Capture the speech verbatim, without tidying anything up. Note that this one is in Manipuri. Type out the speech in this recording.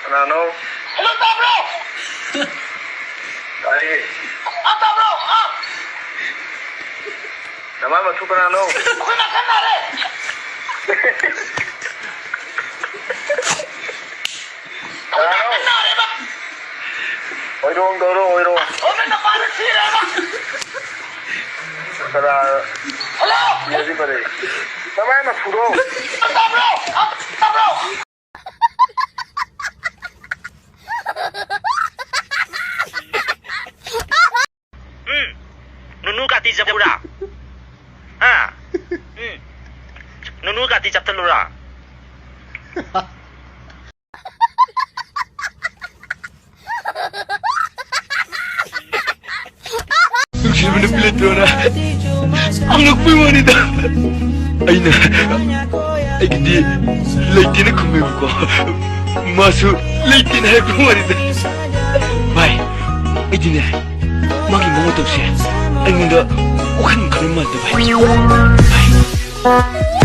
ꯀꯅꯥꯅꯣ? ꯍꯜꯂꯣ, ꯇꯥꯕ꯭ꯔꯣ? ꯇꯥꯏꯌꯦ꯫ ꯑꯥ, ꯇꯥꯕ꯭ꯔꯣ? ꯑꯥ꯫ ꯅꯃꯥꯏ ꯃꯊꯨ ꯀꯅꯥꯅꯣ? ꯑꯩꯈꯣꯏ ꯅꯥꯀꯟ ꯅꯥꯔꯦ꯫ ꯀꯅꯥꯅꯣ? ꯑꯩꯈꯣꯏ ꯅꯥꯀꯟ ꯅꯥꯔꯦꯕ꯫ ꯑꯣꯏꯔꯣꯡ ꯇꯧꯔꯣ, ꯑꯣꯏꯔꯣꯡ꯫ ꯑꯩꯈꯣꯏ ꯅꯨꯄꯥꯗꯣ ꯁꯤꯔꯦꯕ꯫ ꯀꯅꯥ? ꯍꯜꯂꯣ꯫ ꯁꯤꯔꯗꯤ ꯐꯔꯦ꯫ ꯅꯃꯥꯏ ꯃꯊꯨꯗꯣ꯫ ꯇꯥꯕ꯭ꯔꯣ? ꯑꯥ, ꯇꯥꯕ꯭ꯔꯣ? ꯎꯝ, ꯅꯨꯅꯨ ꯀꯥꯇꯤ ꯆꯞꯊꯠꯂꯨꯔꯥ? ꯍꯥ? ꯎꯝ, ꯅꯨꯅꯨ ꯀꯥꯇꯤ ꯆꯞꯊꯠꯂꯨꯔꯥ? ꯅꯨꯡꯁꯤꯕꯅ ꯄ꯭ꯂꯦꯠꯇꯣꯅ ꯍꯪꯉꯛꯄꯩ ꯋꯥꯅꯤꯗ꯫ ꯑꯩꯅ ꯑꯩꯒꯤꯗꯤ ꯂꯩꯇꯦꯅ ꯈꯨꯝꯃꯦꯕꯀꯣ, ꯃꯥꯁꯨ ꯂꯩꯇꯦꯅ ꯍꯥꯏꯔꯛꯄꯩ ꯋꯥꯅꯤꯗ꯫ ꯚꯥꯏ, ꯑꯩꯗꯤꯅꯦ, ꯃꯥꯒꯤ ꯃꯑꯣꯡ ꯃꯇꯧꯁꯦ ꯑꯩꯉꯣꯟꯗ ꯋꯥꯈꯜ ꯈꯟꯕ ꯃꯥꯟꯗꯦ ꯚꯥꯏ꯫ ꯚꯥꯏ꯫